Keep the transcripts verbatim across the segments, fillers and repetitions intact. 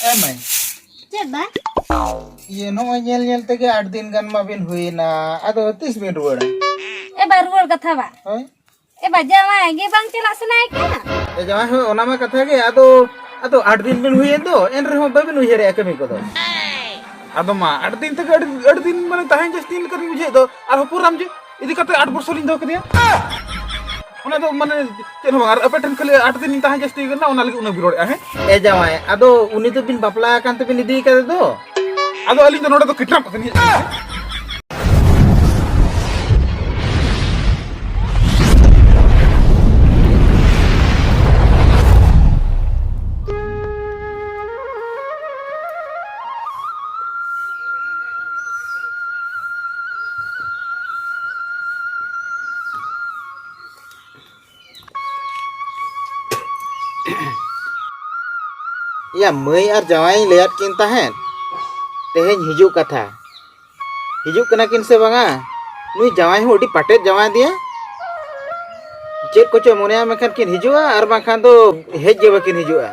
ᱮ ᱢᱟᱹᱭ᱾ ᱪᱮᱫ ᱵᱟ? ᱤᱭᱟᱹ, ᱱᱚᱜᱼᱚᱭ ᱧᱮᱞ ᱧᱮᱞ ᱛᱮᱜᱮ ᱟᱴ ᱫᱤᱱ ᱜᱟᱱ ᱢᱟᱵᱤᱱ ᱦᱩᱭᱮᱱᱟ, ᱟᱫᱚ ᱛᱤᱥ ᱵᱤᱱ ᱨᱩᱣᱟᱹᱲᱟ? ᱮ ᱵᱟ, ᱨᱩᱣᱟᱹᱲ ᱠᱟᱛᱷᱟ ᱵᱟ᱾ ᱦᱳᱭ᱾ ᱮ ᱵᱟ, ᱡᱟᱶᱟᱭ ᱜᱮ ᱵᱟᱝ ᱪᱟᱞᱟᱜ ᱥᱟᱱᱟᱭᱮ ᱠᱟᱱᱟ᱾ ᱮ ᱡᱟᱶᱟᱭ, ᱦᱳᱭ, ᱚᱱᱟ ᱢᱟ ᱠᱟᱛᱷᱟ ᱜᱮ, ᱟᱫᱚ, ᱟᱫᱚ ᱟᱴ ᱫᱤᱱ ᱵᱤᱱ ᱦᱩᱭᱮᱱ ᱫᱚ, ᱮᱱ ᱨᱮᱦᱚᱸ ᱵᱟᱵᱤᱱ ᱩᱭᱦᱟᱹᱨᱮᱜᱼᱟ ᱠᱟᱹᱢᱤ ᱠᱚᱫᱚ᱾ ᱟᱫᱚ ᱢᱟ, ᱟᱴ ᱫᱤᱱ ᱛᱮᱜᱮ ᱟᱹᱰᱤ, ᱟᱹᱰᱤ ᱫᱤᱱ ᱢᱟᱱᱮ ᱛᱟᱦᱮᱸ ᱡᱟᱹᱥᱛᱤ ᱞᱮᱠᱟ ᱞᱤᱧ ᱵᱩᱡᱷᱟᱹᱣᱮᱫ ᱫᱚ, ᱟᱨ ᱦᱚᱯᱚᱱ ᱨᱟᱢ ᱡᱮ ᱤᱫᱤ ᱠᱟᱛᱮ ᱟᱴ ᱵᱚᱪᱷᱚᱨ ᱞᱤᱧ ᱫᱚᱦᱚ ᱠᱮᱫᱮᱭᱟ᱾ ᱚᱱᱟ ᱫᱚ ᱢᱟᱱᱮ ᱪᱮᱫ ᱦᱚᱸ ᱵᱟᱝ, ᱟᱨ ᱟᱯᱮ ᱴᱷᱮᱱ ᱠᱷᱟᱹᱞᱤ ᱟᱴ ᱫᱤᱱ ᱞᱤᱧ ᱛᱟᱦᱮᱸ ᱡᱟᱹᱥᱛᱤ ᱠᱟᱱᱟ, ᱚᱱᱟ ᱞᱟᱹᱜᱤᱫ ᱩᱱᱟᱹᱜ ᱵᱤᱱ ᱨᱚᱲᱮᱫᱼᱟ, ᱦᱮᱸ? ᱮ ᱡᱟᱶᱟᱭ, ᱟᱫᱚ ᱩᱱᱤ ᱫᱚᱵᱤᱱ ᱵᱟᱯᱞᱟ ᱟᱠᱟᱱ ᱛᱮᱵᱤᱱ ᱤᱫᱤ ᱠᱟᱫᱮ ᱫᱚ? ᱟᱫᱚ ᱟᱹᱞᱤᱧ ᱫᱚ ᱱᱚᱰᱮ ᱫᱚ ᱠᱤᱰᱱᱟᱯ ᱠᱟᱛᱮ ᱞᱤᱧ ᱦᱮᱡ ᱟᱠᱟᱱᱟ᱾ ᱭᱟ, ᱢᱟᱹᱭ ᱟᱨ ᱡᱟᱶᱟᱭ ᱤᱧ ᱞᱟᱹᱭᱟᱫ ᱠᱤᱱ ᱛᱟᱦᱮᱸᱫ, ᱛᱮᱦᱮᱧ ᱦᱤᱡᱩᱜ ᱠᱟᱛᱷᱟ᱾ ᱦᱤᱡᱩᱜ ᱠᱟᱱᱟ ᱠᱤᱱ ᱥᱮ ᱵᱟᱝᱟ? ᱱᱩᱭ ᱡᱟᱶᱟᱭ ᱦᱚᱸ ᱟᱹᱰᱤ ᱯᱟᱴᱮᱫ ᱡᱟᱶᱟᱭ ᱫᱤᱭᱟ᱾ ᱪᱮᱫ ᱠᱚᱪᱚ ᱢᱚᱱᱮᱭᱟ, ᱢᱮᱱᱠᱷᱟᱱ ᱠᱤᱱ ᱦᱤᱡᱩᱜᱼᱟ, ᱟᱨ ᱵᱟᱝᱠᱷᱟᱱ ᱫᱚ ᱦᱮᱡ ᱜᱮ ᱵᱟᱹᱠᱤᱱ ᱦᱤᱡᱩᱜᱼᱟ᱾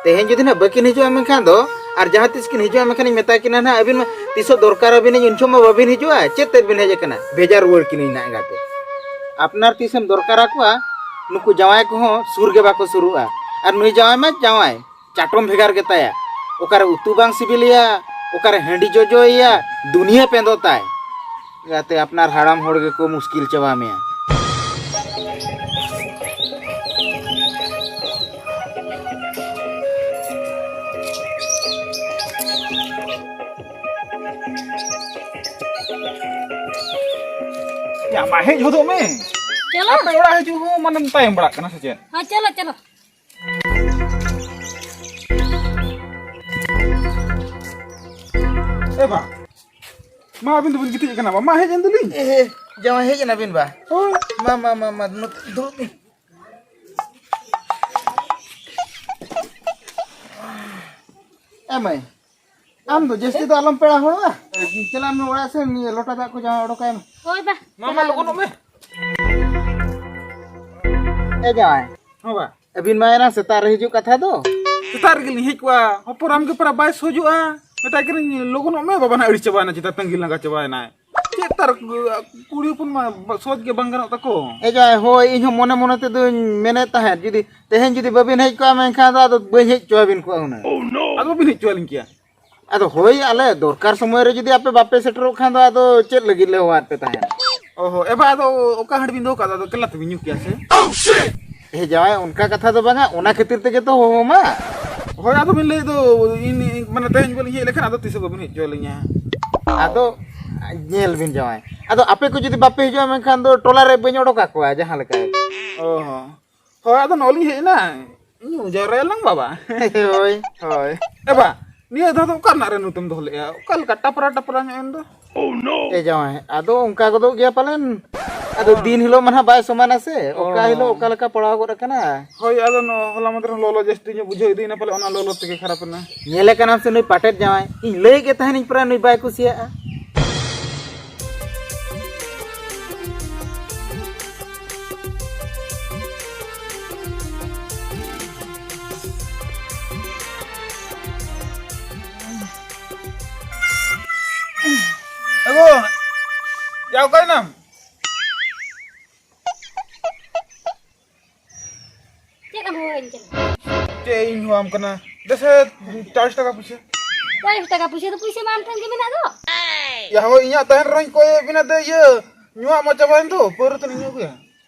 ᱛᱮᱦᱮᱧ ᱡᱩᱫᱤ ᱱᱟᱦᱟᱜ ᱵᱟᱹᱠᱤᱱ ᱦᱤᱡᱩᱜᱼᱟ, ᱢᱮᱱᱠᱷᱟᱱ ᱫᱚ, ᱟᱨ ᱡᱟᱦᱟᱸ ᱛᱤᱥ ᱠᱤᱱ ᱦᱤᱡᱩᱜᱼᱟ, ᱢᱮᱱᱠᱷᱟᱱ ᱤᱧ ᱢᱮᱛᱟ ᱠᱤᱱᱟ ᱱᱟᱦᱟᱜ, ᱟᱹᱵᱤᱱ ᱢᱟ ᱛᱤᱥᱚᱜ ᱫᱚᱨᱠᱟᱨ ᱟᱹᱵᱤᱱᱟᱹᱧ, ᱩᱱ ᱥᱚᱢᱚᱭ ᱢᱟ ᱵᱟᱹᱵᱤᱱ ᱦᱤᱡᱩᱜᱼᱟ, ᱪᱮᱫ ᱛᱮᱫ ᱵᱤᱱ ᱦᱮᱡ ᱟᱠᱟᱱᱟ? ᱵᱷᱮᱡᱟ ᱨᱩᱣᱟᱹᱲ ᱠᱤᱱᱟᱹᱧ ᱱᱟᱦᱟᱜ ᱮᱸᱜᱟᱛᱮ᱾ ᱟᱯᱱᱟᱨ ᱛᱤᱥᱮᱢ ᱫᱚᱨᱠᱟᱨ ᱟᱠᱚᱣᱟ, ᱱᱩᱠᱩ ᱡᱟᱶᱟᱭ ᱠᱚᱦᱚᱸ ᱥᱩᱨ ᱜᱮ ᱵᱟᱠᱚ ᱥᱩᱨᱩᱜᱼᱟ᱾ ᱟᱨ ᱱᱩᱭ ᱡᱟᱶᱟᱭ ᱢᱟ ᱡᱟᱶᱟᱭ, ᱪᱟᱴᱚᱢ ᱵᱷᱮᱜᱟᱨ ᱜᱮᱛᱟᱭᱟ᱾ ᱚᱠᱟᱨᱮ ᱩᱛᱩ ᱵᱟᱝ ᱥᱤᱵᱤᱞᱮᱭᱟ, ᱚᱠᱟᱨᱮ ᱦᱟᱺᱰᱤ ᱡᱚᱡᱚᱭᱮᱭᱟ, ᱫᱩᱱᱤᱭᱟᱹ ᱯᱮᱸᱫᱚ ᱛᱟᱭ᱾ ᱡᱟᱛᱮ ᱟᱯᱱᱟᱨ ᱦᱟᱲᱟᱢ ᱦᱚᱲ ᱜᱮᱠᱚ ᱢᱩᱥᱠᱤᱞ ᱪᱟᱵᱟ ᱢᱮᱭᱟ᱾ ᱭᱟ, ᱢᱟ ᱦᱮᱡ ᱦᱚᱫᱚᱜ ᱢᱮ᱾ ᱪᱚᱞᱚ᱾ ᱟᱯᱮ ᱚᱲᱟᱜ ᱦᱤᱡᱩᱜ ᱦᱚᱸ ᱢᱟᱱᱮᱢ ᱛᱟᱭᱚᱢ ᱵᱟᱲᱟᱜ ᱠᱟᱱᱟ ᱥᱮ ᱪᱮᱫ? ᱦᱮᱸ, ᱪᱚᱞᱚ, ᱪᱚᱞᱚ᱾ ᱮ ᱵᱟ, ᱢᱟ ᱟᱹᱵᱤᱱ ᱫᱚᱵᱤᱱ ᱜᱤᱛᱤᱡ ᱟᱠᱟᱱᱟ ᱵᱟ, ᱢᱟ ᱦᱮᱡ ᱮᱱ ᱫᱚᱞᱤᱧ᱾ ᱮ, ᱡᱟᱶᱟᱭ ᱦᱮᱡ ᱮᱱᱟᱵᱤᱱ ᱵᱟ? ᱦᱳᱭ᱾ ᱢᱟ, ᱢᱟ, ᱢᱟ, ᱢᱟ, ᱱᱚᱛᱮ ᱫᱩᱲᱩᱵ ᱵᱤᱱ᱾ ᱮ ᱢᱟᱹᱭ, ᱟᱢ ᱫᱚ ᱡᱟᱹᱥᱛᱤ ᱫᱚ ᱟᱞᱚᱢ ᱯᱮᱲᱟ ᱦᱚᱲᱚᱜᱼᱟ᱾ ᱪᱟᱞᱟᱜ ᱢᱮ ᱚᱲᱟᱜ ᱥᱮᱱ, ᱱᱤᱭᱟᱹ ᱞᱚᱴᱟ ᱫᱟᱜ ᱠᱚ ᱡᱟᱦᱟᱸ ᱚᱰᱚᱠᱟᱭ ᱢᱮ᱾ ᱦᱳᱭ ᱵᱟ᱾ ᱢᱟ, ᱢᱟ, ᱞᱚᱜᱚᱱᱚᱜ ᱢᱮ᱾ ᱮ ᱡᱟᱶᱟᱭ᱾ ᱦᱚᱸ ᱵᱟ᱾ ᱟᱹᱵᱤᱱ ᱢᱟ ᱮᱱᱟᱝ ᱥᱮᱛᱟᱜ ᱨᱮ ᱦᱤᱡᱩᱜ ᱠᱟᱛᱷᱟ ᱫᱚ᱾ ᱥᱮᱛᱟᱜ ᱨᱮᱜᱮ ᱞᱤᱧ ᱦᱮᱡ ᱠᱚᱜᱼᱟ᱾ ᱦᱚᱯᱚᱱ ᱟᱢ ᱜᱮ ᱯᱮᱨᱟ ᱵᱟᱭ ᱥᱚᱡᱚᱜᱼᱟ᱾ ᱢᱮᱛᱟᱭ ᱠᱟᱹᱱᱟᱹᱧ, "ᱞᱚᱜᱚᱱᱚᱜ ᱢᱮ ᱵᱟᱵᱟ, ᱱᱟᱜ ᱟᱹᱲᱤᱥ ᱪᱟᱵᱟᱭᱮᱱᱟᱭ, ᱪᱮᱫᱟᱜ ᱛᱟᱺᱜᱤ ᱞᱟᱸᱜᱟ ᱪᱟᱵᱟᱭᱮᱱᱟᱭ?" ᱪᱮᱫ ᱛᱟᱨ ᱠᱩᱲᱤ ᱦᱚᱯᱚᱱ ᱢᱟ ᱥᱚᱡᱽ ᱜᱮ ᱵᱟᱝ ᱜᱟᱱᱚᱜ ᱛᱟᱠᱚ᱾ ᱮ ᱡᱟᱶᱟᱭ, ᱦᱳᱭ, ᱤᱧ ᱦᱚᱸ ᱢᱚᱱᱮ ᱢᱚᱱᱮ ᱛᱮᱫᱚᱧ ᱢᱮᱱᱮᱫ ᱛᱟᱦᱮᱸᱫ, ᱡᱩᱫᱤ ᱛᱮᱦᱮᱧ ᱡᱩᱫᱤ ᱵᱟᱹᱵᱤᱱ ᱦᱮᱡ ᱠᱚᱜᱼᱟ, ᱢᱮᱱᱠᱷᱟᱱ ᱫᱚ ᱟᱫᱚ ᱵᱟᱹᱧ ᱦᱮᱡ ᱦᱚᱪᱚ ᱟᱹᱵᱤᱱ ᱠᱚᱜᱼᱟ ᱦᱩᱱᱟᱹᱝ᱾ ᱟᱫᱚ ᱵᱟᱹᱵᱤᱱ ᱦᱮᱡ ᱦᱚᱪᱚ ᱟᱹᱞᱤᱧ ᱠᱮᱭᱟ? ᱟᱫᱚ ᱦᱳᱭ, ᱟᱞᱮ ᱫᱚᱨᱠᱟᱨ ᱥᱚᱢᱚᱭ ᱨᱮ ᱡᱩᱫᱤ ᱟᱯᱮ ᱵᱟᱯᱮ ᱥᱮᱴᱮᱨᱚᱜ ᱠᱷᱟᱱ ᱫᱚ ᱟᱫᱚ ᱪᱮᱫ ᱞᱟᱹᱜᱤᱫ ᱞᱮ ᱦᱚᱦᱚᱣᱟᱫ ᱯᱮ ᱛᱟᱦᱮᱸᱫ? ᱚ ᱦᱚᱸ, ᱮ ᱵᱟ, ᱟᱫᱚ ᱚᱠᱟ ᱦᱟᱺᱰᱤ ᱵᱤᱱ ᱫᱚᱦᱚ ᱠᱟᱫᱟ? ᱟᱫᱚ ᱮᱠᱞᱟ ᱛᱮᱵᱤᱱ ᱧᱩ ᱠᱮᱭᱟ ᱥᱮ? ᱮ ᱡᱟᱶᱟᱭ, ᱚᱱᱠᱟ ᱠᱟᱛᱷᱟ ᱫᱚ ᱵᱟᱝᱟ, ᱚᱱᱟ ᱠᱷᱟᱹᱛᱤᱨ ᱛᱮᱜᱮ ᱛᱚ ᱦᱚᱦᱚ ᱢᱟ᱾ ᱦᱳᱭ, ᱟᱫᱚ ᱵᱤᱱ ᱞᱟᱹᱭ ᱫᱚ, ᱤᱧ, ᱤᱧ, ᱢᱟᱱᱮ, ᱛᱮᱦᱮᱧ ᱵᱚᱞᱮᱧ ᱦᱮᱡ ᱞᱮᱠᱷᱟᱱ ᱟᱫᱚ ᱛᱤᱥ ᱦᱚᱸ ᱵᱟᱵᱤᱱ ᱦᱮᱡ ᱦᱚᱪᱚ ᱟᱹᱞᱤᱧᱟ᱾ ᱟᱫᱚ ᱧᱮᱞ ᱵᱤᱱ ᱡᱟᱶᱟᱭ, ᱟᱫᱚ ᱟᱯᱮ ᱠᱚ ᱡᱩᱫᱤ ᱵᱟᱯᱮ ᱦᱤᱡᱩᱜᱼᱟ, ᱢᱮᱱᱠᱷᱟᱱ ᱫᱚ ᱴᱚᱞᱟ ᱨᱮ ᱵᱟᱹᱧ ᱚᱰᱚᱠ ᱟᱠᱚᱣᱟ ᱡᱟᱦᱟᱸ ᱞᱮᱠᱟ᱾ ᱚ ᱦᱚᱸ᱾ ᱦᱳᱭ, ᱟᱫᱚ ᱱᱚᱜᱼᱚᱭ ᱞᱤᱧ ᱦᱮᱡ ᱮᱱᱟ, ᱧᱩ ᱡᱟᱣᱨᱟᱭᱟᱞᱟᱝ ᱵᱟᱵᱟ᱾ ᱦᱳᱭ, ᱦᱳᱭ᱾ ᱮ ᱵᱟ, ᱱᱤᱭᱟᱹ ᱫᱷᱟᱣ ᱫᱚ ᱚᱠᱟ ᱨᱮᱱᱟᱜ ᱨᱟᱹᱱᱩ ᱛᱮᱢ ᱫᱚᱦᱚ ᱞᱮᱫᱼᱟ? ᱚᱠᱟ ᱞᱮᱠᱟ ᱴᱟᱯᱨᱟ ᱴᱟᱯᱨᱟ ᱧᱚᱜ ᱮᱱ ᱫᱚ? ᱮ ᱡᱟᱶᱟᱭ, ᱟᱫᱚ ᱚᱱᱠᱟ ᱜᱚᱫᱚᱜ ᱜᱮᱭᱟ ᱯᱟᱞᱮᱱ᱾ ᱟᱫᱚ ᱫᱤᱱ ᱦᱤᱞᱳᱜ ᱢᱟ ᱱᱟᱦᱟᱜ ᱵᱟᱭ ᱥᱚᱢᱟᱱᱟ ᱥᱮ, ᱚᱠᱟ ᱚ᱾ ᱦᱤᱞᱳᱜ ᱚᱠᱟ ᱞᱮᱠᱟ ᱯᱟᱲᱟᱣ ᱜᱚᱫ ᱟᱠᱟᱱᱟ᱾ ᱦᱳᱭ, ᱟᱫᱚ ᱱᱚ-, ᱦᱚᱞᱟ ᱢᱟᱫᱷᱮᱨ ᱦᱚᱸ ᱞᱚᱞᱚ ᱡᱟᱹᱥᱛᱤ ᱧᱚᱜ ᱵᱩᱡᱷᱟᱹᱣ ᱤᱫᱤᱭᱮᱱᱟ ᱯᱟᱞᱮ, ᱚᱱᱟ ᱞᱚᱞᱚ ᱛᱮᱜᱮ ᱠᱷᱟᱨᱟᱯ ᱮᱱᱟ᱾ ᱧᱮᱞᱮ ᱠᱟᱱᱟᱢ ᱥᱮ ᱱᱩᱭ ᱯᱟᱴᱮᱫ ᱡᱟᱶᱟᱭ, ᱤᱧ ᱞᱟᱹᱭ ᱜᱮ ᱛᱟᱦᱮᱱᱤᱧ ᱯᱨᱟᱭ ᱱᱩᱭ ᱵᱟᱭ ᱠᱩᱥᱤᱭᱟᱜᱼᱟ᱾ ᱮ ᱜᱳ, ᱭᱟ ᱚᱠᱟᱭᱮᱱᱟᱢ? ᱪᱮᱫ ᱮᱢ ᱦᱚᱦᱚᱣᱟᱹᱧ ᱠᱟᱱᱟ? ᱪᱮᱫ ᱤᱧ ᱦᱚᱦᱚᱣᱟᱢ ᱠᱟᱱᱟ? ᱫᱮᱥᱮ, ᱪᱟᱞᱤᱥ ᱴᱟᱠᱟ ᱯᱩᱭᱥᱟᱹ᱾ ᱪᱟᱞᱤᱥ ᱴᱟᱠᱟ ᱯᱩᱭᱥᱟᱹ ᱫᱚ ᱯᱩᱭᱥᱟᱹ ᱢᱟ ᱟᱢ ᱴᱷᱮᱱ ᱜᱮ ᱢᱮᱱᱟᱜ ᱫᱚ᱾ ᱭᱟ ᱦᱳᱭ, ᱤᱧᱟᱹᱜ ᱛᱟᱦᱮᱱ ᱨᱮᱦᱚᱸᱧ ᱠᱚᱭᱮᱫ ᱵᱤᱱᱟ ᱫᱮ, ᱤᱭᱟᱹ, ᱧᱩᱣᱟᱜ ᱢᱟ ᱪᱟᱵᱟᱭᱮᱱ ᱫᱚ, ᱯᱟᱹᱣᱨᱟᱹ ᱛᱤᱱᱟᱹᱜ ᱤᱧ ᱟᱹᱜᱩᱭᱟ?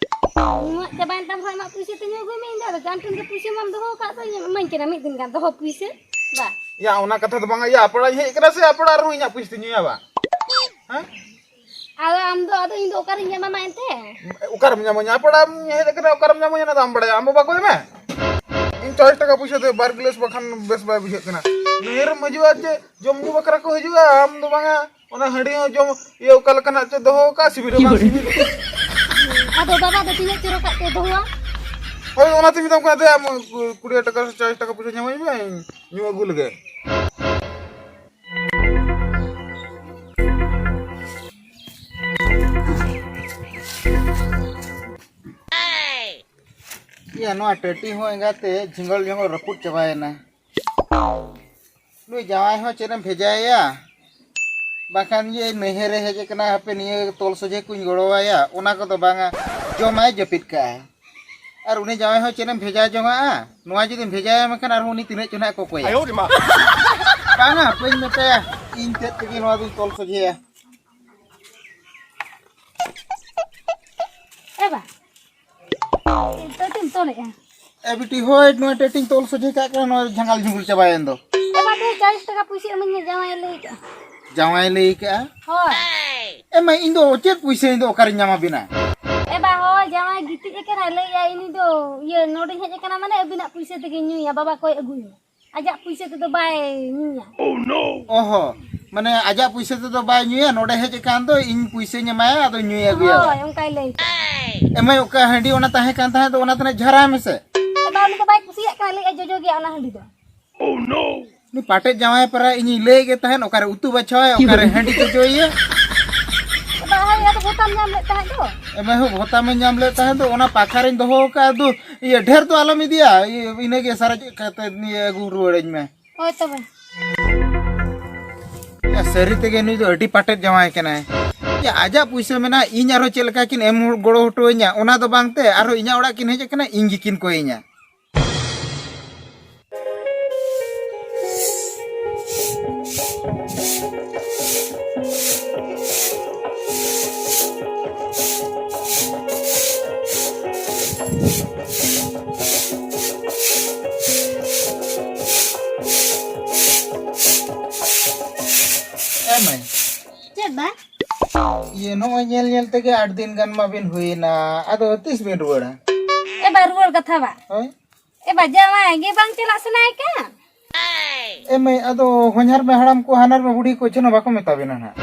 ᱧᱩᱣᱟᱜ ᱪᱟᱵᱟᱭᱮᱱ ᱛᱟᱢ ᱠᱷᱟᱱ ᱟᱢᱟᱜ ᱯᱩᱭᱥᱟᱹ ᱛᱮ ᱧᱩ ᱟᱹᱜᱩᱭ ᱢᱮ, ᱤᱧ ᱫᱚ ᱟᱫᱚ ᱟᱢ ᱴᱷᱮᱱ ᱜᱮ ᱯᱩᱭᱥᱟᱹ ᱢᱟᱢ ᱫᱚᱦᱚ ᱟᱠᱟᱫ ᱫᱚ, ᱤᱢᱟᱹᱧ ᱠᱟᱱᱟ ᱢᱤᱫ ᱫᱤᱱ ᱜᱟᱱ ᱫᱚᱦᱚ ᱯᱩᱭᱥᱟᱹ᱾ ᱵᱟ᱾ ᱭᱟ, ᱚᱱᱟ ᱠᱟᱛᱷᱟ ᱫᱚ ᱵᱟᱝᱟ, ᱭᱟ, ᱟᱯᱮ ᱚᱲᱟᱜ ᱤᱧ ᱦᱮᱡ ᱠᱟᱱᱟ ᱥᱮ ᱟᱯᱮ ᱚᱲᱟᱜ ᱨᱮᱦᱚᱸ ᱤᱧᱟᱹᱜ ᱯᱩᱭᱥᱟᱹ ᱛᱮ ᱧᱩᱭᱟ ᱵᱟ? ᱦᱮᱸ? ᱟᱫᱚ ᱟᱢ ᱫᱚ, ᱟᱫᱚ ᱤᱧ ᱫᱚ ᱚᱠᱟᱨᱤᱧ ᱧᱟᱢᱟᱢᱟ ᱮᱱᱛᱮ? ᱚᱠᱟᱨᱮᱢ ᱧᱟᱢᱟᱹᱧᱟ? ᱟᱯᱮ ᱚᱲᱟᱜ ᱮᱢ ᱦᱮᱡ ᱟᱠᱟᱱᱟ, ᱚᱠᱟᱨᱮᱢ ᱧᱟᱢᱟᱹᱧᱟ ᱚᱱᱟ ᱫᱚ ᱟᱢ ᱵᱟᱲᱟᱭᱟ, ᱟᱢ ᱵᱟᱵᱟ ᱠᱚᱭ ᱢᱮ᱾ ᱤᱧ ᱪᱟᱞᱤᱥ ᱴᱟᱠᱟ ᱯᱩᱭᱥᱟᱹ ᱛᱮ ᱵᱟᱨ ᱜᱤᱞᱟᱹᱥ ᱵᱟᱠᱷᱟᱱ ᱵᱮᱥ ᱵᱟᱭ ᱵᱩᱡᱷᱟᱹᱜ ᱠᱟᱱᱟ᱾ ᱱᱟᱹᱭᱦᱟᱹᱨᱮᱢ ᱦᱤᱡᱩᱜᱼᱟ ᱪᱮ ᱡᱚᱢ ᱧᱩ ᱵᱟᱠᱷᱨᱟ ᱠᱚ ᱦᱤᱡᱩᱜᱼᱟ, ᱟᱢ ᱫᱚ ᱵᱟᱝᱟ ᱚᱱᱟ ᱦᱟᱺᱰᱤ ᱦᱚᱸ ᱡᱚᱢ, ᱤᱭᱟᱹ, ᱚᱠᱟ ᱞᱮᱠᱟᱱᱟᱜ ᱪᱚ ᱫᱚᱦᱚ ᱠᱟᱜᱼᱟ, ᱥᱤᱵᱤᱞ ᱦᱚᱸ ᱵᱟᱝ ᱥᱤᱵᱤᱞ᱾ ᱟᱫᱚ ᱵᱟᱵᱟ ᱫᱚ ᱛᱤᱱᱟᱹᱜ ᱪᱚᱨᱚᱠᱟᱜ ᱛᱮ ᱫᱚᱦᱚᱣᱟ? ᱦᱳᱭ, ᱚᱱᱟᱛᱮ ᱢᱮᱛᱟᱢ ᱠᱟᱱᱟ, ᱫᱮ, ᱟᱢ ᱠᱩᱲᱤ ᱴᱟᱠᱟ ᱥᱮ ᱪᱟᱞᱤᱥ ᱴᱟᱠᱟ ᱯᱚᱭᱥᱟ ᱧᱟᱢᱟᱹᱧ ᱢᱮ, ᱤᱧ ᱧᱩ ᱟᱹᱜᱩ ᱞᱮᱜᱮ᱾ ᱭᱟ, ᱱᱚᱣᱟ ᱴᱟᱹᱴᱤ ᱦᱚᱸ ᱮᱸᱜᱟᱛᱮ ᱡᱷᱤᱸᱜᱚᱞ ᱡᱷᱚᱸᱜᱚᱞ ᱨᱟᱹᱯᱩᱫ ᱪᱟᱵᱟᱭᱮᱱᱟ᱾ ᱱᱩᱭ ᱡᱟᱶᱟᱭ ᱦᱚᱸ ᱪᱮᱫ ᱮᱢ ᱵᱷᱮᱡᱟᱭᱮᱭᱟ? ᱵᱟᱠᱷᱟᱱ ᱤᱭᱟᱹ ᱱᱟᱹᱭᱦᱟᱹᱨ ᱨᱮ ᱦᱮᱡ ᱟᱠᱟᱱᱟ, ᱦᱟᱯᱮ ᱱᱤᱭᱟᱹ ᱛᱚᱞ ᱥᱚᱡᱷᱮ ᱠᱚᱧ ᱜᱚᱲᱚᱣᱟᱭᱟ, ᱚᱱᱟ ᱠᱚᱫᱚ ᱵᱟᱝᱟ, ᱡᱚᱢᱟᱭ ᱡᱟᱹᱯᱤᱫ ᱠᱟᱜᱼᱟ᱾ ᱟᱨ ᱩᱱᱤ ᱡᱟᱶᱟᱭ ᱦᱚᱸ ᱪᱮᱫ ᱮᱢ ᱵᱷᱮᱡᱟ ᱡᱚᱝᱟᱜᱼᱟ? ᱱᱚᱣᱟ ᱡᱩᱫᱤᱢ ᱵᱷᱮᱡᱟᱭᱟ ᱢᱮᱱᱠᱷᱟᱱ ᱟᱨᱦᱚᱸ ᱩᱱᱤ ᱛᱤᱱᱟᱹᱜ ᱪᱚ ᱱᱟᱦᱟᱜ ᱠᱚᱠᱚᱭᱟ᱾ ᱵᱟᱝᱟ, ᱵᱟᱹᱧ ᱢᱮᱛᱟᱭᱟ, ᱤᱧ ᱛᱮᱫ ᱛᱮᱜᱮ ᱱᱚᱣᱟ ᱫᱚᱧ ᱛᱚᱞ ᱥᱚᱡᱷᱮᱭᱟ᱾ ᱮ ᱵᱟ, ᱴᱟᱹᱴᱤᱢ ᱛᱚᱞᱮᱜᱼᱟ? ᱮ ᱵᱤᱴᱤ, ᱦᱳᱭ, ᱱᱚᱣᱟ ᱴᱟᱹᱴᱤᱧ ᱛᱚᱞ ᱥᱚᱡᱷᱮ ᱠᱟᱜ ᱠᱟᱱᱟ, ᱱᱚᱣᱟ ᱡᱷᱟᱸᱜᱟᱞ ᱡᱷᱩᱸᱜᱩᱞ ᱪᱟᱵᱟᱭᱮᱱ ᱫᱚ᱾ ᱮ ᱵᱟ, ᱫᱮ, ᱪᱟᱞᱤᱥ ᱴᱟᱠᱟ ᱯᱩᱭᱥᱟᱹ ᱤᱢᱟᱹᱧ ᱢᱮ, ᱡᱟᱶᱟᱭ ᱞᱟᱹᱭ ᱠᱟᱜᱼᱟ᱾ ᱡᱟᱶᱟᱭ ᱞᱟᱹᱭ ᱠᱟᱜᱼᱟ? ᱦᱳᱭ᱾ ᱮ ᱢᱟᱹᱭ, ᱤᱧ ᱫᱚ ᱪᱮᱫ ᱯᱩᱭᱥᱟᱹ ᱤᱧ ᱫᱚ ᱚᱠᱟᱨᱤᱧ ᱧᱟᱢᱟ ᱵᱤᱱᱟ? ᱮ ᱵᱟ, ᱦᱳᱭ, ᱡᱟᱶᱟᱭ ᱜᱤᱛᱤᱡ ᱟᱠᱟᱱᱟᱭ, ᱞᱟᱹᱭᱮᱜᱼᱟᱭ, ᱤᱧ ᱫᱚ, ᱤᱭᱟᱹ, ᱱᱚᱰᱮᱧ ᱦᱮᱡ ᱟᱠᱟᱱᱟ, ᱢᱟᱱᱮ ᱟᱹᱵᱤᱱᱟᱜ ᱯᱩᱭᱥᱟᱹ ᱛᱮᱜᱮᱧ ᱧᱩᱭᱟ, ᱵᱟᱵᱟ ᱠᱚᱭ ᱟᱹᱜᱩᱭᱟ᱾ ᱟᱡᱟᱜ ᱯᱩᱭᱥᱟᱹ ᱛᱮᱫᱚ ᱵᱟᱭ ᱧᱩᱭᱟ᱾ ᱚᱦᱚ, ᱢᱟᱱᱮ ᱟᱡᱟᱜ ᱯᱩᱭᱥᱟᱹ ᱛᱮᱫᱚ ᱵᱟᱭ ᱧᱩᱭᱟ, ᱱᱚᱰᱮ ᱦᱮᱡ ᱟᱠᱟᱱ ᱫᱚ ᱤᱧ ᱯᱩᱭᱥᱟᱹᱧ ᱮᱢᱟᱭᱟ, ᱟᱫᱚ ᱧᱩᱭ ᱟᱹᱜᱩᱭᱟ᱾ ᱦᱳᱭ, ᱚᱱᱠᱟᱭ ᱞᱟᱹᱭ ᱠᱮᱫᱟ᱾ ᱮ ᱢᱟᱹᱭ, ᱚᱠᱟ ᱦᱟᱺᱰᱤ ᱚᱱᱟ ᱛᱟᱦᱮᱸ ᱠᱟᱱ ᱛᱟᱦᱮᱸᱫ ᱫᱚ, ᱚᱱᱟ ᱛᱮᱱᱟᱜ ᱡᱷᱟᱨᱟᱭ ᱢᱮᱥᱮ᱾ ᱮ ᱵᱟ, ᱩᱱᱤ ᱫᱚ ᱵᱟᱭ ᱠᱩᱥᱤᱭᱟᱜ ᱠᱟᱱᱟ, ᱞᱟᱹᱭᱮᱫᱼᱟ ᱡᱚᱡᱚ ᱜᱮᱭᱟ ᱚᱱᱟ ᱦᱟᱺᱰᱤ ᱫᱚ᱾ ᱩᱱᱤ ᱯᱟᱴᱮᱫ ᱡᱟᱶᱟᱭ ᱯᱟᱨᱟ ᱤᱧᱤᱧ ᱞᱟᱹᱭᱮᱫ ᱜᱮ ᱛᱟᱦᱮᱸᱫ, ᱚᱠᱟᱨᱮ ᱩᱛᱩ ᱵᱟᱪᱷᱟᱣᱟᱭ, ᱚᱠᱟᱨᱮ ᱦᱟᱺᱰᱤ ᱪᱚᱪᱚᱭᱮᱭᱟ᱾ ᱵᱟᱵᱟ ᱦᱳᱭ, ᱟᱫᱚ ᱵᱷᱚᱛᱟᱢ ᱧᱟᱢ ᱞᱮᱫ ᱛᱟᱦᱮᱸᱫ ᱫᱚ᱾ ᱮ ᱢᱟᱹᱭ ᱦᱳ, ᱵᱷᱚᱛᱟᱢ ᱤᱧ ᱧᱟᱢ ᱞᱮᱫ ᱛᱟᱦᱮᱸᱫ ᱫᱚ, ᱚᱱᱟ ᱯᱟᱠᱷᱟᱨᱤᱧ ᱫᱚᱦᱚ ᱟᱠᱟᱫ, ᱟᱫᱚ ᱤᱭᱟᱹ ᱰᱷᱮᱨ ᱫᱚ ᱟᱞᱚᱢ ᱤᱫᱤᱭᱟ, ᱤᱭᱟᱹ ᱤᱱᱟᱹᱜᱮ ᱥᱟᱨᱮᱡ ᱠᱟᱛᱮ ᱱᱤᱭᱟᱹ ᱟᱹᱜᱩ ᱨᱩᱣᱟᱹᱲᱟᱹᱧ ᱢᱮ᱾ ᱦᱳᱭ ᱛᱚᱵᱮ᱾ ᱭᱟ, ᱥᱟᱹᱨᱤ ᱛᱮᱜᱮ ᱱᱩᱭ ᱫᱚ ᱟᱹᱰᱤ ᱯᱟᱴᱮᱫ ᱡᱟᱶᱟᱭ ᱠᱟᱱᱟᱭ᱾ ᱭᱟ, ᱟᱡᱟᱜ ᱯᱩᱭᱥᱟᱹ ᱢᱮᱱᱟᱜᱼᱟ, ᱤᱧ ᱟᱨᱦᱚᱸ ᱪᱮᱫ ᱞᱮᱠᱟ ᱠᱤᱱ ᱮᱢ ᱜᱚᱲᱚ ᱦᱚᱴᱚ ᱟᱹᱧᱟ, ᱚᱱᱟ ᱫᱚ ᱵᱟᱝ ᱛᱮ, ᱟᱨᱦᱚᱸ ᱤᱧᱟᱹᱜ ᱚᱲᱟᱜ ᱠᱤᱱ ᱦᱮᱡ ᱟᱠᱟᱱᱟ, ᱤᱧ ᱜᱮᱠᱤᱱ ᱠᱚᱭᱤᱧᱟ᱾ ᱮ ᱢᱟᱹᱭ᱾ ᱪᱮᱫ ᱵᱟ? ᱤᱭᱟᱹ, ᱱᱚᱜᱼᱚᱭ ᱧᱮᱞ ᱧᱮᱞ ᱛᱮᱜᱮ ᱟᱴ ᱫᱤᱱ ᱜᱟᱱ ᱢᱟᱵᱤᱱ ᱦᱩᱭᱮᱱᱟ, ᱟᱫᱚ ᱛᱤᱥ ᱵᱤᱱ ᱨᱩᱣᱟᱹᱲᱟ? ᱮ ᱵᱟ, ᱨᱩᱣᱟᱹᱲ ᱠᱟᱛᱷᱟ ᱵᱟ᱾ ᱦᱳᱭ᱾ ᱮ ᱵᱟ, ᱡᱟᱶᱟᱭ ᱜᱮ ᱵᱟᱝ ᱪᱟᱞᱟᱜ ᱥᱟᱱᱟᱭᱮ ᱠᱟᱱ᱾ ᱮ ᱢᱟᱹᱭ, ᱟᱫᱚ ᱦᱚᱧᱦᱟᱨ ᱢᱮ ᱦᱟᱲᱟᱢ ᱠᱚ, ᱦᱟᱱᱦᱟᱨ ᱢᱮ ᱵᱩᱰᱷᱤ ᱠᱚ ᱪᱮᱫ ᱦᱚᱸ ᱵᱟᱠᱚ ᱢᱮᱛᱟ ᱵᱤᱱᱟ ᱱᱟᱦᱟᱜ?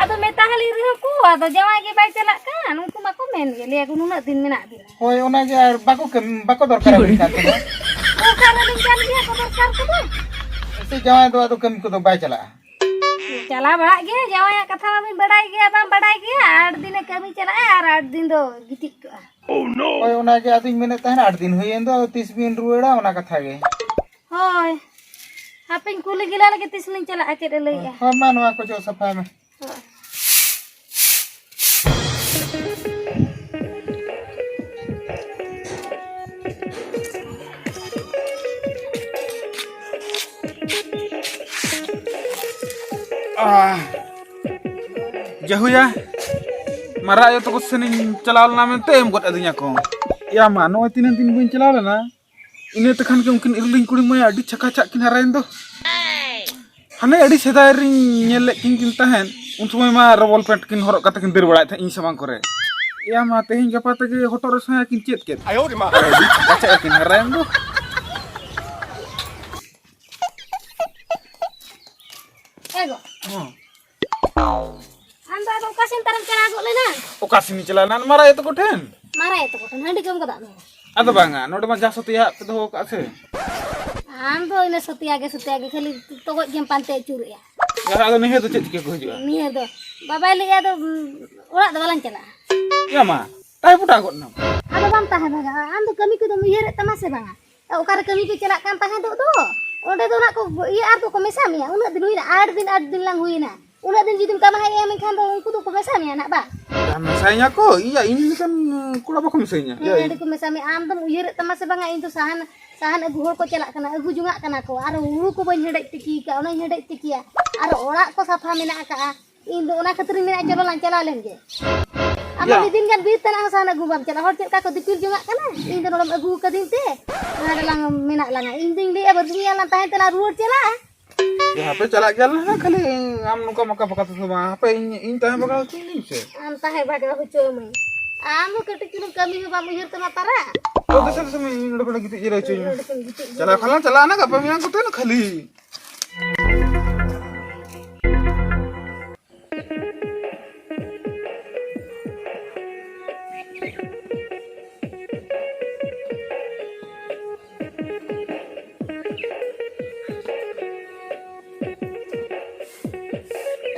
ᱟᱫᱚ ᱢᱮᱛᱟ ᱦᱟᱞᱤᱧ ᱨᱮᱦᱚᱸ ᱠᱚ, ᱟᱫᱚ ᱡᱟᱶᱟᱭ ᱜᱮ ᱵᱟᱭ ᱪᱟᱞᱟᱜ ᱠᱟᱱ, ᱩᱱᱠᱩ ᱢᱟᱠᱚ ᱢᱮᱱ ᱜᱮ, ᱞᱟᱹᱭᱟ ᱠᱚ, "ᱱᱩᱱᱟᱹᱜ ᱫᱤᱱ ᱢᱮᱱᱟᱜ ᱵᱤᱱᱟ?" ᱦᱳᱭ, ᱚᱱᱟᱜᱮ, ᱟᱨ ᱵᱟᱠᱚ ᱠᱟᱹᱢᱤ, ᱵᱟᱠᱚ ᱫᱚᱨᱠᱟᱨ ᱟᱹᱵᱤᱱ ᱠᱟᱱ ᱛᱟᱦᱮᱸᱱᱟ᱾ ᱫᱚᱨᱠᱟᱨ ᱟᱹᱞᱤᱧ ᱠᱟᱱ ᱜᱮᱭᱟ ᱠᱚ, ᱫᱚᱨᱠᱟᱨ ᱠᱚᱫᱚ᱾ ᱥᱮ ᱡᱟᱶᱟᱭ ᱫᱚ ᱟᱫᱚ ᱠᱟᱹᱢᱤ ᱠᱚᱫᱚ ᱵᱟᱭ ᱪᱟᱞᱟᱜᱼᱟ? ᱪᱟᱞᱟᱣ ᱵᱟᱲᱟᱜ ᱜᱮᱭᱟ, ᱡᱟᱶᱟᱭᱟᱜ ᱠᱟᱛᱷᱟ ᱢᱟᱵᱤᱱ ᱵᱟᱰᱟᱭ ᱜᱮᱭᱟ, ᱵᱟᱝ ᱵᱟᱰᱟᱭ ᱜᱮᱭᱟ, ᱟᱴ ᱫᱤᱱᱮ ᱠᱟᱹᱢᱤ ᱪᱟᱞᱟᱜᱼᱟ ᱟᱨ ᱟᱴ ᱫᱤᱱ ᱫᱚ ᱜᱤᱛᱤᱡ ᱠᱚᱜᱼᱟ᱾ ᱦᱳᱭ, ᱚᱱᱟᱜᱮ ᱟᱫᱚᱧ ᱢᱮᱱᱮᱫ ᱛᱟᱦᱮᱱᱟ, ᱟᱹᱰᱤ ᱫᱤᱱ ᱦᱩᱭᱮᱱ ᱫᱚ, ᱛᱤᱥ ᱵᱤᱱ ᱨᱩᱣᱟᱹᱲᱟ, ᱚᱱᱟ ᱠᱟᱛᱷᱟ ᱜᱮ᱾ ᱦᱳᱭ, ᱦᱟᱯᱮᱧ ᱠᱩᱞᱤ ᱜᱮᱞᱟ ᱞᱮᱜᱮ, ᱛᱤᱥ ᱞᱤᱧ ᱪᱟᱞᱟᱜᱼᱟ, ᱪᱮᱫ ᱮ ᱞᱟᱹᱭᱮᱜᱼᱟ᱾ ᱦᱳᱭ, ᱢᱟ ᱱᱚᱣᱟ ᱠᱚ ᱡᱚᱜ ᱥᱟᱯᱷᱟᱭ ᱢᱮ᱾ ᱦᱳᱭ᱾ ᱟᱦ, ᱡᱟᱹᱦᱩᱭᱟ, ᱢᱟᱨᱟ ᱟᱭᱳ ᱛᱟᱠᱚ ᱥᱮᱱᱤᱧ ᱪᱟᱞᱟᱣ ᱞᱮᱱᱟ ᱢᱮᱱᱛᱮ ᱮᱢ ᱜᱚᱫ ᱟᱹᱫᱤᱧᱟ ᱠᱚ᱾ ᱭᱟ ᱢᱟ, ᱱᱚᱜᱼᱚᱭ ᱛᱤᱱᱟᱹᱜ ᱫᱤᱱ ᱵᱟᱹᱧ ᱪᱟᱞᱟᱣ ᱞᱮᱱᱟ, ᱤᱱᱟᱹ ᱛᱮᱠᱷᱟᱱ ᱜᱮ ᱩᱱᱠᱤᱱ ᱤᱨᱤᱞᱤᱧ ᱠᱩᱲᱤ ᱢᱟᱹᱭ ᱟᱹᱰᱤ ᱪᱷᱟᱠᱟ ᱪᱷᱟᱜ ᱠᱤᱱ ᱦᱟᱨᱟᱭᱮᱱ ᱫᱚ᱾ ᱦᱟᱱᱮ ᱟᱹᱰᱤ ᱥᱮᱫᱟᱭ ᱨᱤᱧ ᱧᱮᱞ ᱞᱮᱫ ᱠᱤᱱ, ᱠᱤᱱ ᱛᱟᱦᱮᱸᱫ, ᱩᱱ ᱥᱚᱢᱚᱭ ᱢᱟ ᱨᱚᱵᱚᱞ ᱯᱮᱱᱴ ᱠᱤᱱ ᱦᱚᱨᱚᱜ ᱠᱟᱛᱮ ᱠᱤᱱ ᱫᱟᱹᱲ ᱵᱟᱲᱟᱭᱮᱫ ᱛᱟᱦᱮᱸᱫ ᱤᱧ ᱥᱟᱢᱟᱝ ᱠᱚᱨᱮ᱾ ᱮᱭᱟ ᱢᱟ, ᱛᱮᱦᱮᱧ ᱜᱟᱯᱟ ᱛᱮᱜᱮ ᱦᱚᱴᱚᱜ ᱨᱮ ᱥᱟᱭᱟ ᱠᱤᱱ ᱪᱮᱫ ᱠᱮᱫ᱾ ᱟᱭᱳ ᱨᱮ ᱢᱟ᱾ ᱟᱹᱰᱤ ᱪᱷᱟᱠᱟ ᱪᱷᱟᱜ ᱠᱤᱱ ᱦᱟᱨᱟᱭᱮᱱ ᱫᱚ᱾ ᱮ ᱜᱚ᱾ ᱦᱚᱸ᱾ ᱟᱢ ᱫᱚ ᱟᱫᱚ ᱚᱠᱟ ᱥᱮᱱ ᱛᱟᱨᱮᱢ ᱪᱟᱞᱟᱣ ᱜᱚᱫ ᱞᱮᱱᱟ? ᱚᱠᱟ ᱥᱮᱱᱤᱧ ᱪᱟᱞᱟᱣ ᱞᱮᱱᱟ? ᱢᱟᱨᱟ ᱟᱭᱳ ᱛᱟᱠᱚ ᱴᱷᱮᱱ᱾ ᱢᱟᱨᱟ ᱟᱭᱳ ᱛᱟᱠᱚ ᱴᱷᱮᱱ ᱦᱟᱺᱰᱤ ᱠᱚᱢ ᱜᱚᱫᱟᱜ ᱢᱮ᱾ ᱟᱫᱚ ᱵᱟᱝᱟ, ᱱᱚᱰᱮ ᱢᱟ ᱡᱟ ᱥᱚᱛᱮᱭᱟᱜ ᱯᱮ ᱫᱚᱦᱚ ᱠᱟᱜᱼᱟ ᱥᱮ᱾ ᱟᱢ ᱫᱚ ᱤᱱᱟᱹ ᱥᱚᱛᱮᱭᱟ ᱜᱮ, ᱥᱚᱛᱮᱭᱟ ᱜᱮ, ᱠᱷᱟᱹᱞᱤ ᱛᱚᱜᱚᱡ ᱜᱮᱢ ᱯᱟᱱᱛᱮ ᱟᱹᱪᱩᱨᱮᱜᱼᱟ᱾ ᱟᱨ ᱟᱫᱚ ᱱᱤᱭᱟᱹ ᱫᱚ ᱪᱮᱫ ᱪᱤᱠᱟᱹ ᱠᱚ ᱦᱤᱡᱩᱜᱼᱟ? ᱱᱤᱭᱟᱹ ᱫᱚ ᱵᱟᱵᱟᱭ ᱞᱟᱹᱭᱮᱜᱼᱟ, ᱟᱫᱚ, ᱩᱸ, ᱚᱲᱟᱜ ᱫᱚ ᱵᱟᱞᱟᱝ ᱪᱟᱞᱟᱜᱼᱟ᱾ ᱮ ᱢᱟ, ᱛᱟᱭ ᱯᱚᱴᱟ ᱜᱚᱫ ᱱᱟᱢ᱾ ᱟᱫᱚ ᱵᱟᱢ ᱛᱟᱦᱮᱸ ᱵᱷᱟᱜᱟᱜᱼᱟ᱾ ᱟᱢ ᱫᱚ ᱠᱟᱹᱢᱤ ᱠᱚᱫᱚᱢ ᱩᱭᱦᱟᱹᱨᱮᱫ ᱛᱟᱢᱟ ᱥᱮ ᱵᱟᱝᱟ? ᱚᱠᱟᱨᱮ ᱠᱟᱹᱢᱤ ᱯᱮ ᱪᱟᱞᱟᱜ ᱠᱟᱱ ᱛᱟᱦᱮᱸ ᱫᱚ, ᱚᱸᱰᱮ ᱫᱚ ᱱᱟᱜ ᱠᱚ ᱤᱭᱟᱹ ᱟᱨ ᱫᱚᱠᱚ ᱢᱮᱥᱟ ᱢᱮᱭᱟ᱾ ᱩᱱᱟᱹᱜ ᱫᱤᱱ ᱦᱩᱭᱱᱟ, ᱟᱴ ᱫᱤᱱ, ᱟᱴ ᱫᱤᱱ ᱞᱟᱝ ᱦᱩᱭᱱᱟ᱾ ᱩᱱᱟᱹᱜ ᱫᱤᱱ ᱡᱩᱫᱤᱢ ᱠᱟᱢᱟᱣᱮᱫᱼᱟ ᱢᱮᱱᱠᱷᱟᱱ ᱫᱚ ᱩᱱᱠᱩ ᱫᱚᱠᱚ ᱢᱮᱥᱟ ᱢᱮᱭᱟ ᱱᱟᱜ ᱵᱟᱝ? ᱢᱮᱥᱟᱭᱤᱧᱟ ᱠᱚ? ᱤᱧ, ᱤᱧ ᱞᱮᱠᱟᱱ ᱠᱚᱲᱟ ᱵᱟᱠᱚ ᱢᱮᱥᱟᱭᱤᱧᱟ᱾ ᱦᱮᱸ, ᱟᱹᱰᱤ ᱠᱚ ᱢᱮᱥᱟ ᱢᱮᱭᱟ᱾ ᱟᱢ ᱫᱚᱢ ᱩᱭᱦᱟᱹᱨᱮᱫ ᱛᱟᱢᱟ ᱥᱮ ᱵᱟᱝᱟ? ᱤᱧ ᱫᱚ ᱥᱟᱦᱟᱱ, ᱥᱟᱦᱟᱱ ᱟᱹᱜᱩ ᱦᱚᱲ ᱠᱚ ᱪᱟᱞᱟᱜ ᱠᱟᱱᱟ, ᱟᱹᱜᱩ ᱡᱚᱝᱟᱜ ᱠᱟᱱᱟ ᱠᱚ, ᱟᱨ ᱦᱩᱲᱩ ᱠᱚ ᱵᱟᱹᱧ ᱦᱮᱰᱮᱡ ᱛᱤᱠᱤ ᱟᱠᱟᱫᱼᱟ, ᱚᱱᱟᱧ ᱦᱮᱰᱮᱡ ᱛᱤᱠᱤᱭᱟ, ᱟᱨ ᱚᱲᱟᱜ ᱠᱚ ᱥᱟᱯᱷᱟ ᱢᱮᱱᱟᱜ ᱟᱠᱟᱫᱼᱟ᱾ ᱤᱧ ᱫᱚ ᱚᱱᱟ ᱠᱷᱟᱹᱛᱤᱨᱤᱧ ᱢᱮᱱᱟ, ᱪᱚᱞᱚ ᱞᱟᱝ ᱪᱟᱞᱟᱣ ᱞᱮᱱ ᱜᱮ᱾ ᱟᱢ ᱫᱚ ᱭᱟ᱾ ᱢᱤᱫ ᱫᱤᱱ ᱜᱟᱱ ᱵᱤᱨ ᱛᱮᱱᱟᱜ ᱦᱚᱸ ᱥᱟᱦᱟᱱ ᱟᱹᱜᱩ ᱵᱟᱢ ᱪᱟᱞᱟᱜᱼᱟ᱾ ᱦᱚᱲ ᱪᱮᱫ ᱞᱮᱠᱟ ᱠᱚ ᱫᱤᱯᱤᱞ ᱡᱚᱝᱟᱜ ᱠᱟᱱᱟ, ᱤᱧ ᱫᱚ ᱱᱚᱰᱮᱢ ᱟᱹᱜᱩ ᱟᱠᱟᱫᱤᱧ ᱛᱮ ᱱᱚᱰᱮ ᱞᱟᱝ ᱢᱮᱱᱟᱜ ᱞᱟᱝᱟ᱾ ᱤᱧ ᱫᱩᱧ ᱞᱟᱹᱭᱮᱫᱼᱟ, ᱵᱟᱨᱥᱤᱧ ᱜᱟᱱ ᱞᱟᱝ ᱛᱟᱦᱮᱸ ᱛᱮᱞᱟᱝ ᱨᱩᱣᱟᱹᱲ ᱪᱟᱞᱟᱜᱼᱟ᱾ ᱭᱟ, ᱦᱟᱯᱮ ᱪᱟᱞᱟᱜ ᱜᱮᱭᱟᱞᱮ ᱦᱟᱸᱜ, ᱠᱷᱟᱹᱞᱤ ᱟᱢ ᱱᱚᱝᱠᱟ ᱢᱟᱠᱟ ᱯᱟᱠᱟ ᱛᱮᱫᱚ ᱵᱟᱝ᱾ ᱦᱟᱯᱮ ᱤᱧ, ᱤᱧ ᱛᱟᱦᱮᱸ ᱵᱟᱜᱟᱣ ᱦᱚᱪᱚᱧ ᱥᱮ᱾ ᱟᱢ ᱛᱟᱦᱮᱸ ᱵᱟᱜᱟᱣ ᱦᱚᱪᱚ ᱟᱹᱢᱟᱹᱧ᱾ ᱟᱢ ᱦᱚᱸ ᱠᱟᱹᱴᱤᱡ ᱪᱩᱞᱩᱝ ᱠᱟᱹᱢᱤ ᱦᱚᱸ ᱵᱟᱢ ᱩᱭᱦᱟᱹᱨ ᱛᱟᱢᱟ ᱛᱟᱨᱟ᱾ ᱚ, ᱫᱮᱥᱮ, ᱫᱮᱥᱮ, ᱤᱧ ᱱᱚᱰᱮ ᱠᱷᱚᱱᱟᱜ ᱜᱤᱛᱤᱡ ᱡᱤᱨᱟᱹᱣ ᱦᱚᱪᱚᱧ ᱢᱮ᱾ ᱱᱚᱰᱮ ᱠᱷᱚᱱ ᱜᱤᱛᱤᱡ ᱪᱟᱞᱟᱣ ᱡᱤᱨᱟᱹᱣ᱾ ᱠᱷᱟᱱ ᱞᱟᱝ ᱪᱟᱞᱟᱜᱼᱟ ᱱᱟ, ᱜᱟᱯᱟ ᱢᱮᱭᱟᱝ ᱠᱚᱛᱮ ᱱᱟ ᱠᱷᱟᱹᱞᱤ᱾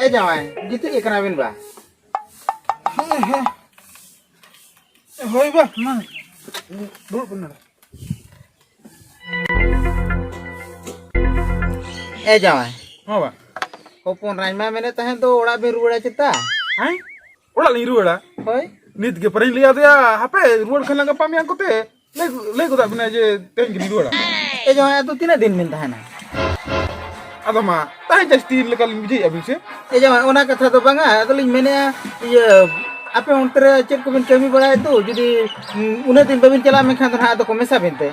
ᱮ ᱡᱟᱶᱟᱭ, ᱜᱤᱛᱤᱡ ᱟᱠᱟᱱᱟ ᱵᱤᱱ ᱵᱟ? ᱦᱮᱸ, ᱦᱮᱸ᱾ ᱦᱳᱭ ᱵᱟ, ᱢᱟ ᱫᱩᱲᱩᱵ ᱵᱮᱱ ᱱᱚᱰᱮ᱾ ᱮ ᱡᱟᱶᱟᱭ, ᱦᱚᱸ ᱵᱟ᱾ ᱦᱚᱯᱚᱱ ᱨᱟᱡᱽ ᱢᱟ ᱢᱮᱱᱮᱫ ᱛᱟᱦᱮᱸᱫ ᱫᱚ ᱚᱲᱟᱜ ᱵᱮᱱ ᱨᱩᱣᱟᱹᱲᱟ ᱪᱮᱛᱟ? ᱦᱮᱸ? ᱚᱲᱟᱜ ᱞᱤᱧ ᱨᱩᱣᱟᱹᱲᱟ? ᱦᱳᱭ᱾ ᱱᱤᱛ ᱜᱮ ᱯᱟᱨᱮᱧ ᱞᱟᱹᱭ ᱟᱫᱮᱭᱟ, ᱦᱟᱯᱮ ᱨᱩᱣᱟᱹᱲ ᱠᱷᱟᱱ ᱞᱟᱝ ᱜᱟᱯᱟ ᱢᱮᱭᱟᱝ ᱠᱚᱛᱮ᱾ ᱞᱟᱹᱭ, ᱞᱟᱹᱭ ᱜᱚᱫᱟᱜ ᱵᱤᱱᱟ ᱡᱮ ᱛᱮᱦᱮᱧ ᱜᱮᱞᱤᱧ ᱨᱩᱣᱟᱹᱲᱟ᱾ ᱮ ᱡᱟᱶᱟᱭ, ᱟᱫᱚ ᱛᱤᱱᱟᱹᱜ ᱫᱤᱱ ᱵᱤᱱ ᱛᱟᱦᱮᱱᱟ? ᱟᱫᱚ ᱢᱟ, ᱛᱟᱦᱮᱸ ᱡᱟᱹᱥᱛᱤ ᱞᱮᱠᱟᱞᱤᱧ ᱵᱩᱡᱷᱟᱹᱣᱮᱫᱼᱟ ᱵᱤᱱ ᱥᱮ? ᱮ ᱡᱟᱶᱟᱭ, ᱚᱱᱟ ᱠᱟᱛᱷᱟ ᱫᱚ ᱵᱟᱝᱟ, ᱟᱫᱚᱞᱤᱧ ᱢᱮᱱᱮᱫᱼᱟ, ᱤᱭᱟᱹ, ᱟᱯᱮ ᱚᱱᱛᱮ ᱨᱮ ᱪᱮᱫ ᱠᱚᱵᱤᱱ ᱠᱟᱹᱢᱤ ᱵᱟᱲᱟᱭᱟ ᱛᱚ? ᱡᱩᱫᱤ, ᱩᱸ, ᱩᱱᱟᱹᱜ ᱫᱤᱱ ᱵᱟᱹᱵᱤᱱ ᱪᱟᱞᱟᱜᱼᱟ, ᱢᱮᱱᱠᱷᱟᱱ ᱫᱚ ᱱᱟᱦᱟᱜ ᱟᱫᱚ ᱠᱚ ᱢᱮᱥᱟ ᱵᱤᱱ ᱛᱮ᱾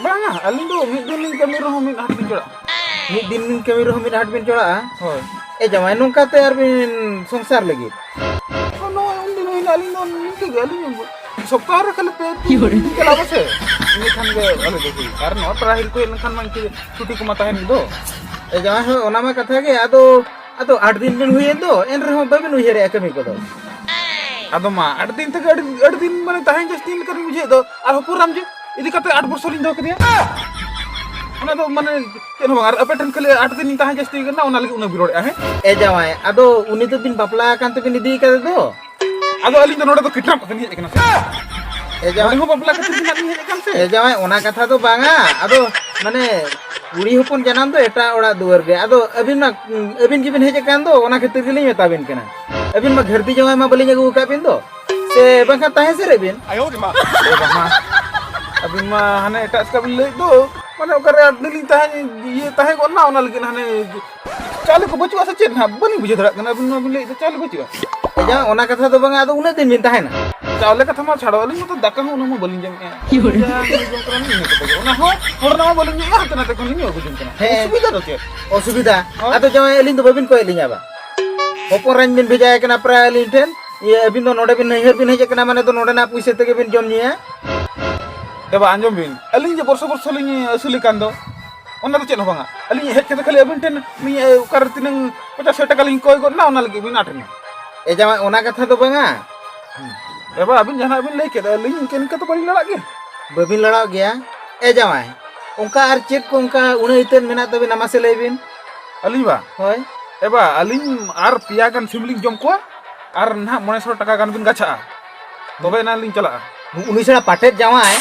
ᱵᱟᱝᱟ, ᱟᱹᱞᱤᱧ ᱫᱚ ᱢᱤᱫ ᱫᱤᱱ ᱞᱤᱧ ᱠᱟᱹᱢᱤ ᱨᱮᱦᱚᱸ ᱢᱤᱫ ᱦᱟᱴ ᱞᱤᱧ ᱪᱟᱞᱟᱜᱼᱟ᱾ ᱢᱤᱫ ᱫᱤᱱ ᱵᱤᱱ ᱠᱟᱹᱢᱤ ᱨᱮᱦᱚᱸ ᱢᱤᱫ ᱦᱟᱴ ᱵᱤᱱ ᱪᱟᱞᱟᱜᱼᱟ? ᱦᱳᱭ᱾ ᱮ ᱡᱟᱶᱟᱭ, ᱱᱚᱝᱠᱟᱛᱮ ᱟᱨ ᱵᱤᱱ ᱥᱚᱝᱥᱟᱨ ᱞᱟᱹᱜᱤᱫ? ᱱᱚᱜᱼᱚᱭ ᱩᱱᱫᱤᱱ ᱦᱩᱭᱱᱟ, ᱟᱹᱞᱤᱧ ᱫᱚ ᱱᱤᱝᱠᱟᱹ ᱜᱮ, ᱟᱹᱞᱤᱧ ᱥᱚᱯᱛᱟᱦᱚ ᱨᱮ ᱠᱷᱟᱹᱞᱤ ᱯᱮ ᱫᱤᱱ ᱞᱤᱧ ᱪᱟᱞᱟᱜᱼᱟ ᱥᱮ, ᱤᱱᱟᱹ ᱠᱷᱟᱱ ᱜᱮ ᱟᱞᱮ ᱫᱚ ᱦᱩᱭ᱾ ᱟᱨ ᱱᱚᱣᱟ ᱯᱮᱲᱟ ᱦᱤᱨᱤ ᱠᱚ ᱦᱮᱡ ᱞᱮᱱᱠᱷᱟᱱ ᱢᱟ ᱤᱱᱠᱟᱹ ᱪᱷᱩᱴᱤ ᱠᱚᱢᱟ ᱛᱟᱦᱮᱱ ᱜᱮ ᱫᱚ᱾ ᱮ ᱡᱟᱶᱟᱭ, ᱦᱳᱭ, ᱚᱱᱟ ᱢᱟ ᱠᱟᱛᱷᱟ ᱜᱮ, ᱟᱫᱚ, ᱟᱫᱚ ᱟᱴ ᱫᱤᱱ ᱵᱤᱱ ᱦᱩᱭᱮᱱ ᱫᱚ, ᱮᱱ ᱨᱮᱦᱚᱸ ᱵᱟᱹᱵᱤᱱ ᱩᱭᱦᱟᱹᱨᱮᱜᱼᱟ ᱠᱟᱹᱢᱤ ᱠᱚᱫᱚ᱾ ᱟᱫᱚ ᱢᱟ, ᱟᱹᱰᱤ ᱫᱤᱱ ᱛᱮᱜᱮ, ᱟᱹᱰᱤ, ᱟᱹᱰᱤ ᱫᱤᱱ ᱢᱟᱱᱮ ᱛᱟᱦᱮᱸ ᱡᱟᱹᱥᱛᱤ ᱞᱮᱠᱟᱞᱤᱧ ᱵᱩᱡᱷᱟᱹᱣᱮᱫ ᱫᱚ᱾ ᱟᱨ ᱦᱚᱯᱚᱱ ᱨᱟᱢ ᱡᱮ ᱤᱫᱤ ᱠᱟᱛᱮ ᱟᱴ ᱵᱚᱪᱷᱚᱨ ᱞᱤᱧ ᱫᱚᱦᱚ ᱠᱮᱫᱮᱭᱟ᱾ ᱚᱱᱟ ᱫᱚ ᱢᱟᱱᱮ ᱪᱮᱫ ᱦᱚᱸ ᱵᱟᱝ, ᱟᱨ ᱟᱯᱮ ᱴᱷᱮᱱ ᱠᱷᱟᱹᱞᱤ ᱟᱴ ᱫᱤᱱ ᱞᱤᱧ ᱛᱟᱦᱮᱸ ᱡᱟᱹᱥᱛᱤ ᱠᱟᱱᱟ, ᱚᱱᱟ ᱞᱟᱹᱜᱤᱫ ᱩᱱᱟᱹᱜ ᱵᱤᱱ ᱨᱚᱲᱮᱫᱼᱟ, ᱦᱮᱸ? ᱮ ᱡᱟᱶᱟᱭ, ᱟᱫᱚ ᱩᱱᱤ ᱫᱚ ᱵᱤᱱ ᱵᱟᱯᱞᱟ ᱟᱠᱟᱱ ᱛᱮᱵᱤᱱ ᱤᱫᱤ ᱠᱟᱫᱮ ᱫᱚ? ᱟᱫᱚ ᱟᱹᱞᱤᱧ ᱫᱚ ᱱᱚᱰᱮ ᱫᱚ ᱠᱤᱰᱱᱟᱯ ᱠᱟᱛᱮ ᱞᱤᱧ ᱦᱮᱡ ᱟᱠᱟᱱᱟ ᱥᱮ᱾ ᱮ ᱡᱟᱶᱟᱭ, ᱱᱚᱰᱮ ᱦᱚᱸ ᱵᱟᱯᱞᱟ ᱠᱷᱟᱹᱛᱤᱨ ᱜᱮ ᱱᱟᱜ ᱞᱤᱧ ᱦᱮᱡ ᱟᱠᱟᱱ ᱥᱮ᱾ ᱮ ᱡᱟᱶᱟᱭ, ᱚᱱᱟ ᱠᱟᱛᱷᱟ ᱫᱚ ᱵᱟᱝᱟ, ᱟᱫᱚ ᱢᱟᱱᱮ ᱠᱩᱲᱤ ᱦᱚᱯᱚᱱ ᱡᱟᱱᱟᱢ ᱫᱚ ᱮᱴᱟᱜ ᱚᱲᱟᱜ ᱫᱩᱣᱟᱹᱨ ᱜᱮ᱾ ᱟᱫᱚ ᱟᱹᱵᱤᱱ ᱢᱟ, ᱟᱹᱵᱤᱱ ᱜᱮᱵᱤᱱ ᱦᱮᱡ ᱟᱠᱟᱱ ᱫᱚ, ᱚᱱᱟ ᱠᱷᱟᱹᱛᱤᱨ ᱜᱮᱞᱤᱧ ᱢᱮᱛᱟ ᱵᱤᱱ ᱠᱟᱱᱟ᱾ ᱟᱹᱵᱤᱱ ᱢᱟ ᱜᱷᱟᱹᱨᱫᱤ ᱡᱟᱶᱟᱭ ᱢᱟ ᱵᱟᱹᱞᱤᱧ ᱟᱹᱜᱩ ᱟᱠᱟᱫ ᱵᱤᱱ ᱫᱚ᱾ ᱥᱮ ᱵᱟᱝᱠᱷᱟᱱ ᱛᱟᱦᱮᱸ ᱥᱮᱨᱮᱫ ᱵᱤᱱ᱾ ᱮ ᱵᱟᱝᱟ, ᱟᱹᱵᱤᱱ ᱢᱟ ᱦᱟᱱᱮ ᱮᱴᱟᱜ ᱥᱮᱫ ᱵᱤᱱ ᱞᱟᱹᱭᱮᱫ ᱫᱚ, ᱢᱟᱱᱮ ᱚᱠᱟᱨᱮ ᱟᱹᱞᱤᱧ ᱞᱤᱧ ᱛᱟᱦᱮᱸ, ᱤᱭᱟᱹ ᱛᱟᱦᱮᱸ ᱜᱚᱫ ᱱᱟ, ᱚᱱᱟ ᱞᱟᱹᱜᱤᱫ ᱦᱟᱱᱮ ᱪᱟᱣᱞᱮ ᱠᱚ ᱵᱟᱹᱪᱩᱜᱼᱟ ᱥᱮ ᱪᱮᱫ ᱱᱟᱦᱟᱜ? ᱵᱟᱹᱞᱤᱧ ᱵᱩᱡᱷᱟᱹᱣ ᱫᱟᱲᱮᱭᱟᱜ ᱠᱟᱱᱟ, ᱟᱹᱵᱤᱱ ᱢᱟᱵᱤᱱ ᱞᱟᱹᱭᱮᱫ ᱫᱚ ᱪᱟᱣᱞᱮ ᱵᱟᱹᱪᱩᱜᱼᱟ᱾ ᱮ ᱡᱟᱶᱟᱭ, ᱚᱱᱟ ᱠᱟᱛᱷᱟ ᱫᱚ ᱵᱟᱝᱟ, ᱟᱫᱚ ᱩᱱᱟᱹᱜ ᱫᱤᱱ ᱵᱤᱱ ᱛᱟᱦᱮᱱᱟ? ᱪᱟᱣᱞᱮ ᱠᱟᱛᱷᱟ ᱢᱟ ᱪᱷᱟᱲᱚ, ᱟᱹᱞᱤᱧ ᱢᱟᱛᱚ ᱫᱟᱠᱟ ᱦᱚᱸ ᱩᱱᱟᱹᱜ ᱢᱟ ᱵᱟᱹᱞᱤᱧ ᱡᱚᱢᱮᱜᱼᱟ᱾ ᱤᱭᱟᱹ᱾ ᱡᱟ ᱜᱮᱞᱤᱧ ᱡᱚᱢ ᱠᱟᱱᱟ, ᱤᱱᱟᱹ ᱠᱚᱛᱮ ᱜᱮ᱾ ᱚᱱᱟ ᱦᱚᱸ ᱦᱚᱲ ᱨᱮᱱᱟᱜ ᱢᱟ ᱵᱟᱹᱞᱤᱧ ᱧᱩᱭᱟ, ᱦᱟᱱᱛᱮ ᱱᱟᱛᱮ ᱠᱷᱚᱱ ᱞᱤᱧ ᱧᱩ ᱟᱹᱜᱩ ᱡᱚᱝ ᱠᱟᱱᱟ᱾ ᱦᱮᱸ᱾ ᱚᱥᱩᱵᱤᱫᱷᱟ ᱫᱚ ᱪᱮᱫ? ᱚᱥᱩᱵᱤᱫᱷᱟ? ᱦᱳᱭ᱾ ᱟᱫᱚ ᱡᱟᱶᱟᱭ, ᱟᱹᱞᱤᱧ ᱫᱚ ᱵᱟᱹᱵᱤᱱ ᱠᱚᱭᱮᱫ ᱞᱤᱧᱟ ᱵᱟ? ᱦᱚᱯᱚᱱ ᱨᱟᱧ ᱵᱤᱱ ᱵᱷᱮᱡᱟᱭᱮ ᱠᱟᱱᱟ ᱯᱨᱟᱭ ᱟᱹᱞᱤᱧ ᱴᱷᱮᱱ᱾ ᱤᱭᱟᱹ, ᱟᱹᱵᱤᱱ ᱫᱚ ᱱᱚᱰᱮ ᱵᱤᱱ ᱱᱟᱹᱭᱦᱟᱹᱨ ᱵᱤᱱ ᱦᱮᱡ ᱟᱠᱟᱱᱟ, ᱢᱟᱱᱮ ᱫᱚ ᱱᱚᱰᱮᱱᱟᱜ ᱯᱩᱭᱥᱟᱹ ᱛᱮᱜᱮ ᱵᱤᱱ ᱡᱚᱢ ᱧᱩᱭᱟ? ᱮ ᱵᱟ, ᱟᱸᱡᱚᱢ ᱵᱤᱱ, ᱟᱹᱞᱤᱧ ᱡᱮ ᱵᱚᱨᱥᱚ ᱵᱚᱨᱥᱚ ᱞᱤᱧ ᱟᱹᱥᱩᱞᱮ ᱠᱟᱱ ᱫᱚ, ᱚᱱᱟ ᱫᱚ ᱪᱮᱫ ᱦᱚᱸ ᱵᱟᱝᱟ᱾ ᱟᱹᱞᱤᱧ ᱦᱮᱡ ᱠᱟᱛᱮ ᱠᱷᱟᱹᱞᱤ ᱟᱹᱵᱤᱱ ᱴᱷᱮᱱ ᱞᱤᱧ, ᱮ, ᱚᱠᱟᱨᱮ ᱛᱤᱱᱟᱹᱝ ᱯᱚᱧᱪᱟᱥ ᱥᱚ ᱴᱟᱠᱟ ᱞᱤᱧ ᱠᱚᱭ ᱜᱚᱫ ᱮᱱᱟ, ᱚᱱᱟ ᱞᱟᱹᱜᱤᱫ ᱵᱤᱱ ᱟᱴ ᱮᱱᱟ᱾ ᱮ ᱡᱟᱶᱟᱭ, ᱚᱱᱟ ᱠᱟᱛᱷᱟ ᱫᱚ ᱵᱟᱝᱟ᱾ ᱦᱩᱸ᱾ ᱮ ᱵᱟ, ᱟᱹᱵᱤᱱ ᱡᱟᱦᱟᱱᱟᱜ ᱵᱤᱱ ᱞᱟᱹᱭ ᱠᱮᱫ, ᱟᱹᱞᱤᱧ ᱤᱱᱠᱟᱹ ᱤᱱᱠᱟᱹ ᱫᱚ ᱵᱟᱹᱞᱤᱧ ᱞᱟᱲᱟᱜ ᱜᱮᱭᱟ᱾ ᱵᱟᱹᱵᱤᱱ ᱞᱟᱲᱟᱜ ᱜᱮᱭᱟ? ᱮ ᱡᱟᱶᱟᱭ, ᱚᱱᱠᱟ ᱟᱨ ᱪᱮᱫ ᱠᱚ ᱚᱱᱠᱟ ᱩᱱᱟᱹᱜ ᱤᱛᱟᱹᱫ ᱢᱮᱱᱟᱜ ᱛᱟᱹᱵᱤᱱᱟ, ᱢᱟᱥᱮ ᱞᱟᱹᱭ ᱵᱤᱱ? ᱟᱹᱞᱤᱧ ᱵᱟ? ᱦᱳᱭ᱾ ᱮ ᱵᱟ, ᱟᱹᱞᱤᱧ ᱟᱨ ᱯᱮᱭᱟ ᱜᱟᱱ ᱥᱤᱢ ᱞᱤᱧ ᱡᱚᱢ ᱠᱚᱣᱟ, ᱟᱨ ᱱᱟᱦᱟᱜ ᱢᱚᱬᱮ ᱥᱚ ᱴᱟᱠᱟ ᱜᱟᱱ ᱵᱤᱱ ᱜᱟᱪᱷᱟᱜᱼᱟ᱾ ᱛᱚᱵᱮ ᱮᱱᱟ ᱞᱤᱧ ᱪᱟᱞᱟᱜᱼᱟ᱾ ᱩᱱᱤ ᱪᱷᱟᱲᱟ ᱯᱟᱴᱮᱫ ᱡᱟᱶᱟᱭ᱾